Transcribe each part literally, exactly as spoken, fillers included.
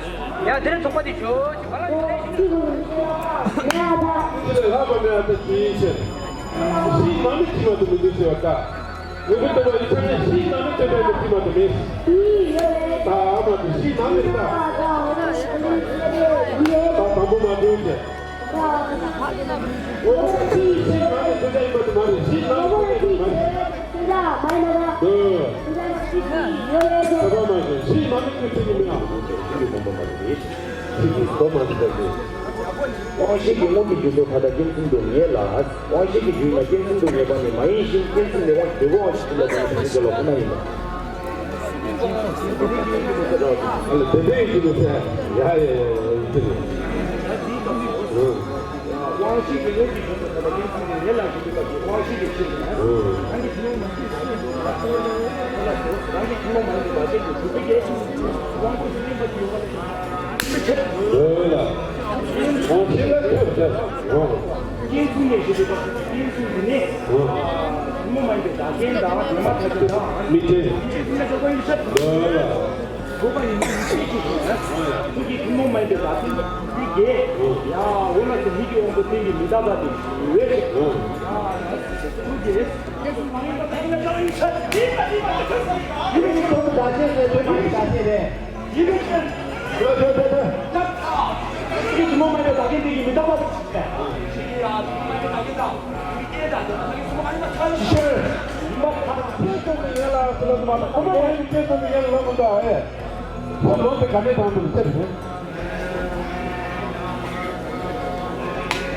ཡ་དེ་ནས་ཚོགས་པ་དེ་ཞོ་ཅིག་བ་ལ་ཡོད་རེད་ཞིག་ཅི་ལས་ལྷག་པ་མེད་པ་དེ་ཡིན་ཕྱིར། གཞི་མ་མི་ཁྲི་མ་དུ་མི་འདུག་ཟེར་བ་ལྟ། ངོ་བོ་ལྟ་བ་ཡི་ཆ་ནས་གཞི་མ་མི་སྟོན་པའི་ཁྲི་མ་དུ་མེད། ད་ཨ་མ་དུ་གཞི་མ་མི་ལྟ། ད་དང་པོ་མ་འདུག་ཟེར། ཨོ་ཅི་ཞིག་མ་ནི་དེ་འདྲ་ཡིན་པ་དེ་མ་རེད། ཞིག་མ་ནི་དེ་འདྲ་ཡིན་པ་མ་རེད། ཨོ། ཞིག་མ་ནི་ཁྱོད་ཚོ་ཡིན་མིན་ཨ། ཞིག་གི་སྟོབས་མ་འདི་འདྲ་ཞིག་དབང་ཤེས་ཀྱི་དངོས་ཀྱི་རྒྱུ་ཚོགས་མཐའ་དག་རྐྱེན་ཚུལ་དུ་ངེས་ལ། དབང་ཤེས་ཀྱི་རྒྱུ་ཡིན་ན་རྐྱེན་ཚུལ་དུ་ངེས་པ་ནི་མ་ཡིན་ཞིང་། རྐྱེན་ཚུལ་ནི་དབང་ཤེས་དོན་གོ་དབང་ཤེས་ཀྱི་ལ་དོན་ཞིག་འགལ་བ་ཁོ་ན་ཡིན་ལ། ཨ་ལ་དེ་འདྲའི་ཡིན་གྱི་འདུག་ཟེར། ཡ་ཡ་ཡ་ཡ་ཡིན་གྱི་འདུག་དབང་ཤེས་ཀྱི་དངོས་ཀྱི་རྒྱུ་ཚོགས་མཐའ་དག་རྐྱེན་ཚུལ་དུ་ངེས་ལ་ཞེས་པའི་སྐབས་ཀྱི་དབང་ཤེས་ཀྱི་ཕྱིར་ན། རང་གི་ཕྱི་ནང་མ་ཡིན་པའི་ཕྱིར་ན། རང་གི་ཕྱི་ནང་མ་ཡིན་པའི་བདག་རྐྱེན་གྱི་གྲུབ་པའི་རྐྱེན་དབང་པོ་ཉིད་ཡིན་པ་ཞིག་ཡོད་པ་ལ། འོ་ལ། འོ་ཤེས་ལ་ཁྱབ་ཁྱབ། འོ། རྐྱེན་ཚུལ་ནས་ཞེས་པའི་སྐབས་ཀྱི་རྐྱེན་ཚུལ་ནི། འོ། ཕྱི་ནང་མ་ཡིན་པའི་བདག་རྐྱེན་དང་ཉོན་མོངས་མཐའ་དག་དང་། མི་ཚེ། རྐྱེན་ཚུལ་ནས་འཇོག་པ་ཡིན་ཕྱིར། འོ་ལ། འགོག་པ་ཡིན་གྱི་མི་ཚེ་ཞིག་ཡིན། ཐུགས་ཀྱི་ཐུན་མོང་མ་ཡིན་པའི་བདག་རྐྱེན་དེ་དགེ། ཡ་འོ་ན་ཚེ་མིག་གི་དབང་པོ་རྟེན་གྱི་མི་རྟག་པ་དེ་ཞི་བའི་ཕྱིར། ཡ་ཐུགས་ཀྱི་ཡིན་གྱི་མི་ཚེ་བདག་རྐྱེན་རེད། ཐུན་མོང་མ་ཡིན་པའི་བདག་རྐྱེན་རེད། ཡིན་ཕྱིར། ཡོད་ཡོད་ཡོད་ཡོད། ཐུགས་ཀྱི་ཐུན་མོང་མ་ཡིན་པའི་བདག་རྐྱེན་དེ་གི་མི་རྟག་པ་དེ་ཞི་བའི་ཕྱིར། ཡིན་པ་ཐ་དད་ཐེ་ཚོམ་ཡན་ལ་ཟེར་ལ་མ་ཐ་དད་ཐེ་ཚོམ་ཡན་ལ་མ་འདྲ་བས། ཁོ་ལོ་དེ་ག་ནས་དང་དུ་ཟེར་ནས།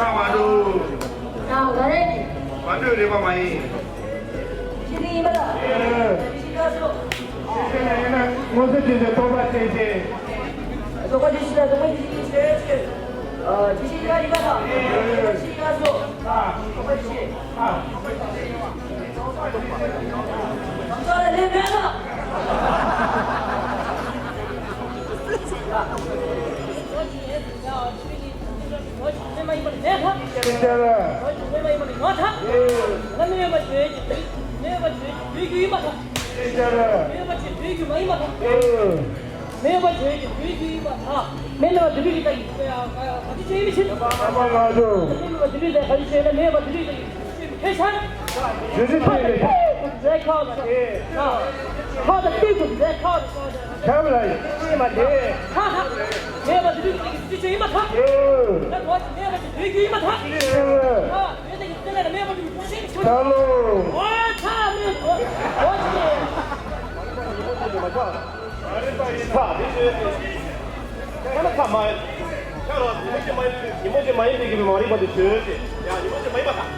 ཨ་མ་འདུག་ཨ་ག་རེ། མ་འདུག་རེད་པ་མ་ཡིན། ཤི་ནི་ཡིན་པ་དང་། ཤི་ཁ་སོ། ཤི་ནི་ཡིན་ན་ངོ་ཚ་ཅན་གྱི་རྟོག་པ་ཅན་ཅན། རྟོག་པ་ཅན་ཤི་ན་རྟོག་པ་ཅན་ཤི་ཅན་ཅན། ཨ་ཅི་ཤི་ཡ་ཡིན་པ་དང་། ཤི་ཁ་སོ། ཨ་རྟོག་པ་ཅན། ཨ་རྟོག་པ་ཅན། ང་ཚོ་ལ་ལས་མེད་ལ། ཁྱེད་རང་ཉིན་མོ་གཅིག་མ་ཡིན་ཉིན་མོ་གཅིག་མ་ཡིན་པའི་གི་མ་རིག་པ་དེ་ཞོལ་ཏེ་ཡང་ཉིན་མོ་གཅིག་མ་ཡིན་པ་དང་།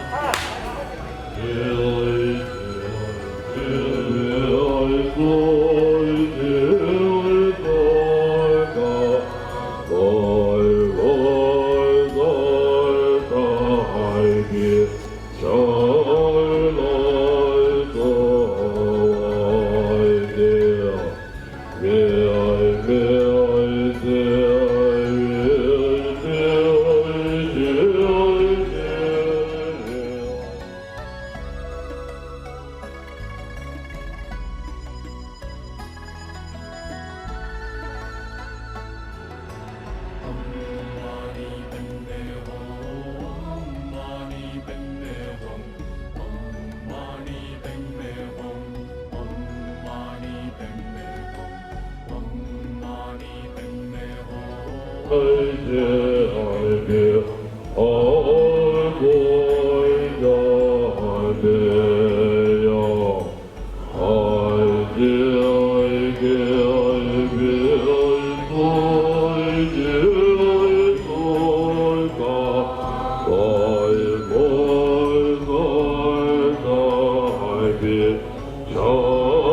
ཡོད།